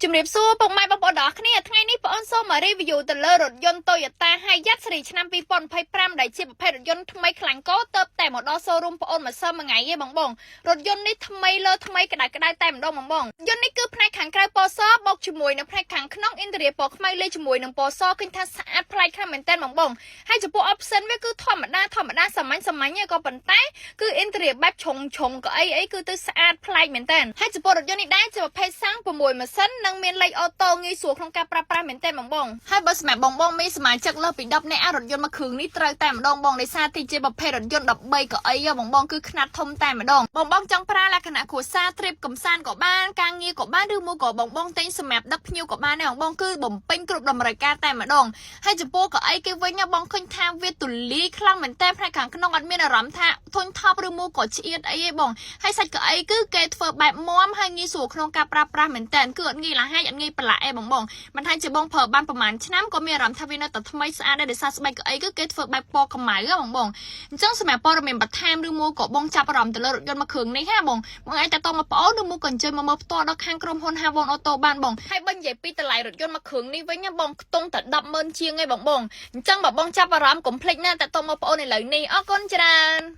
ជំរាបសួរពុកម៉ែបងប្អូនទាំងអស់គ្នាថ្ងៃនេះបងអូនសូមមក review ទៅលើរថយន្ត Toyota Hiace ស៊េរីឆ្នាំ2025ដែលជាប្រភេទរថយន្តថ្មីខ្លាំងកទៅតែមកដល់ showroom បងអូនមួយសើមួយថ្ងៃឯងបងបងរថយន្តនេះថ្មីលើថ្មីក្តៅក្តៅតែម្ដងបងបងយន្តនេះគឺផ្នែកខាងក្រៅពណ៌សបូកជាមួយនឹងផ្នែកខាងក្នុង interior ពណ៌ខ្មៅលាយជាមួយនឹងពណ៌សឃើញថាស្អាតប្លែកខ្លាំងមែនទែនបងបងហើយចំពោះ option វាគឺធម្មតាធម្មតាសាមញ្ញសាមញ្ញទេក៏ប៉ុន្តែគឺ interior បែបឆុងឆុងក៏អីអីគឺទៅស្អាតប្លែកមែនទែនហើយចំពោះរថយន្តនេះដែរជាប្រភេទសាំង6ម៉ាស៊ីននិងមានលេខអូតូងាយស្រួលក្នុងការប្រើប្រាស់មែនទែនបងបងហើយបើសម្រាប់បងបងមានសមាជិកលើសពី10នាក់រថយន្តមួយគ្រឿងនេះត្រូវតែម្ដងបងដោយសារទីជាប្រភេទរថយន្ត13កៅអីបងបងគឺខ្នាតធំតែម្ដងបងបងចង់ប្រើលក្ខណៈគ្រួសារ trip កំសាន្តក៏បានការងារក៏បានឬមួយក៏បងបងទិញសម្រាប់ដឹកភ្ញៀវក៏បានដែរបងបងគឺបំពេញគ្រប់តម្រូវការតែម្ដងហើយចំពោះកៅអីគេវិញបងឃើញថាវាទូលាយខ្លាំងមែនតើផ្នែកខាងក្នុងអត់មានអារម្មណ៍ថាធុញថប់ឬមួយក៏ឆ្អៀតអីទេបងហើយសាច់កៅអីគឺគេធ្វើបែបមាំហើយងាយស្រួលក្នុងការប្រើប្រាស់មែនតើគឺអត់ងាយលហាចអត់ងាយប្រឡាក់អីបងបងមិនថាជាបងប្រើបានប្រហែលឆ្នាំក៏មានអារម្មណ៍ថាវានៅតែថ្មីស្អាតដែរដោយសារស្បែកកៅអីគឺគេធ្វើបែបពណ៌ខ្មៅបងបងអញ្ចឹងសម្រាប់ព័ត៌មានបន្ថែមឬមួយក៏បងចាប់អារម្មណ៍ទៅលើរថយន្តមួយគ្រឿងនេះហាបងបងអាចតាក់ទងមកប្អូនឬមួយក៏អញ្ជើញមកមើលផ្ទាល់ដល់ខាងក្រុមហ៊ុន Havon Auto បានបងហើយបើនិយាយពីតម្លៃរថយន្តមួយគ្រឿងនេះវិញណាបងខ្ទង់តែ100000ជាងឯងបងបងអញ្ចឹងបើបងចាប់អារម្មណ៍កុំភ្លេចណាតាក់ទងមកប្អូនឥឡូវនេះអរគុណច្រើន។